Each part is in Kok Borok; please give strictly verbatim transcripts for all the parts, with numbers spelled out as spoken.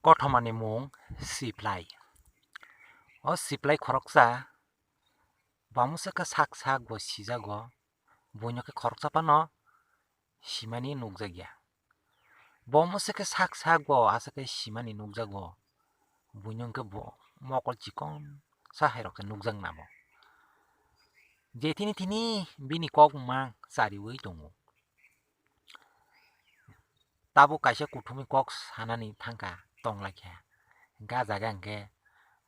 Kothomani mung Siplai. O Siplai khoroksa, bo mungsa khe sak sak bo sijago, buino khe khoroksa phano simani nukjakya. Bo mungsa khe sak sak bo aswk khe simani nukjago, buino hwnkhe bo mokol chikon sa hairok khe nukjakna bo. Je thini thini bini kok mang chariwi tongo. Tabuk kaisa kuthumwi kok sanani thangkha tonglaikha. Hwnkhe ah jaga hwnkhe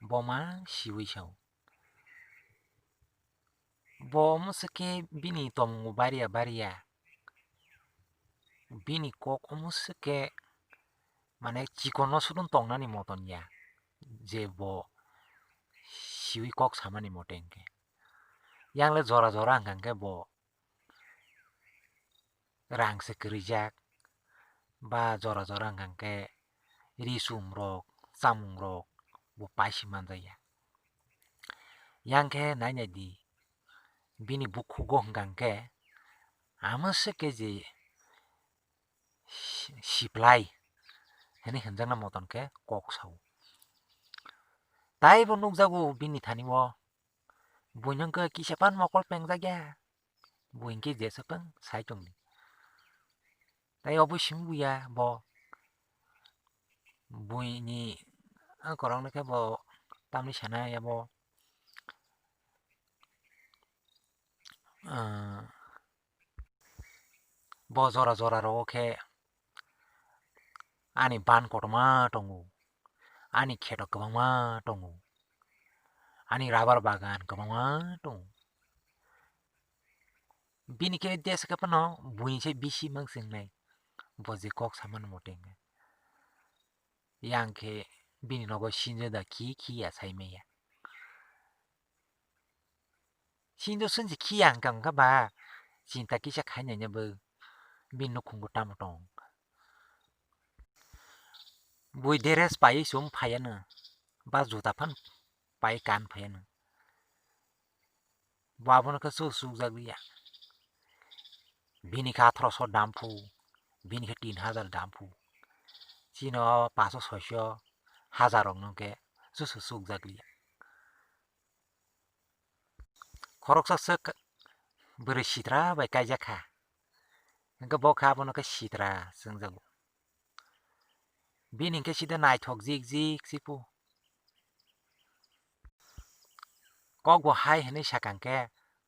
bo mang siwi sao. Bo mungsa khe bini tongmung bariya bariya. Bini kok mungsa khe mane chikon no sudung tongnani moton ya. Je bo siwi kok samani mote hwnkhe. Yang le jora jora hwnkha hwnkhe bo rang se kwrwijak, ba jora jora hwnkha hwnkhe ri chum rok, chamung rok bo paisi manjakya. Yang khe nai nai di, bini bukhugo hwnkha hwnkhe amo se khe je si-, Siplai hinwi hwnjakna moton khe kok sao. Taibo nukjago bini thani o, buino hwnkhe kisa phano mokol pengjakya. Bo hinkhe jesa phang sai tongdi. Tai obo simi buya bo. Buini, ah, korokno khe bo tamni sana ya bo. Ah, bo jora jora rogo khe ani ban kotorma tongo, ani kheto kwbangma tongo, ani rubber bagan kwbangma tongo. Bini khe jesa khe phano buini se bisi mang swngnai, bo je kok samani mote hwnkhe. Yang khe bini nogo sinjo da khi khi ya sai maya. Sinjo swnsi khi ya hwnkha hwnkha ba chinta kisa khainai bo bini nukhungo tamo tong. Bui dress paiwi chum phaiya no, ba juta phan pai kan phaiya no. Bo abono khe chuk chukjak liya. Bini khe atharoso dam phu, bini khe tin hajar dam phu. Chini o paso soiso hajar rok no khe chuk chukjak liya. Khoroksa swk bwrwi sitra bai kaijak kha. Hwnkhe bo khe abono khe sitra swngjago. Bini hwnkhe sida naithok jik jik sipu. Kok bo hai hwnwi sakang khe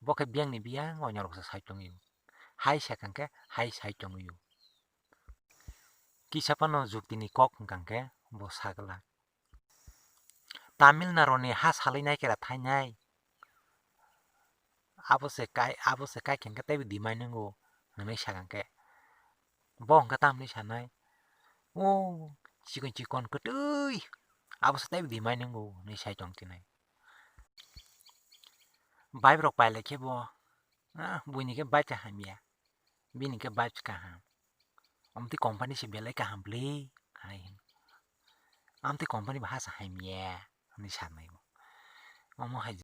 bo khe biyangni biyang onyoroksa sai tongwi. Hai sakang khe hai sai tongwi. Kisa phano juktini kok hwnkang khe bo sagwlak. Tamil Nadu ni ha salai nai kera thainai. Abo se kai, abo se kai khen khe teibo dimai nungo hwnwi sakang khe. Bo hwnkhe tamni sanai. O chikon chikon kwtwi. Abo se teibo dimai nungo hwnwi sai tong tinai. Vibe rok pailai khe bo, ah, buini khe vibe cha hamya. Bini khe vibe kaham. Omtwi company se belai kaham bwle hai hwn. Amtwi company bo hasa hamya hwnwi sanai bo. Omo hai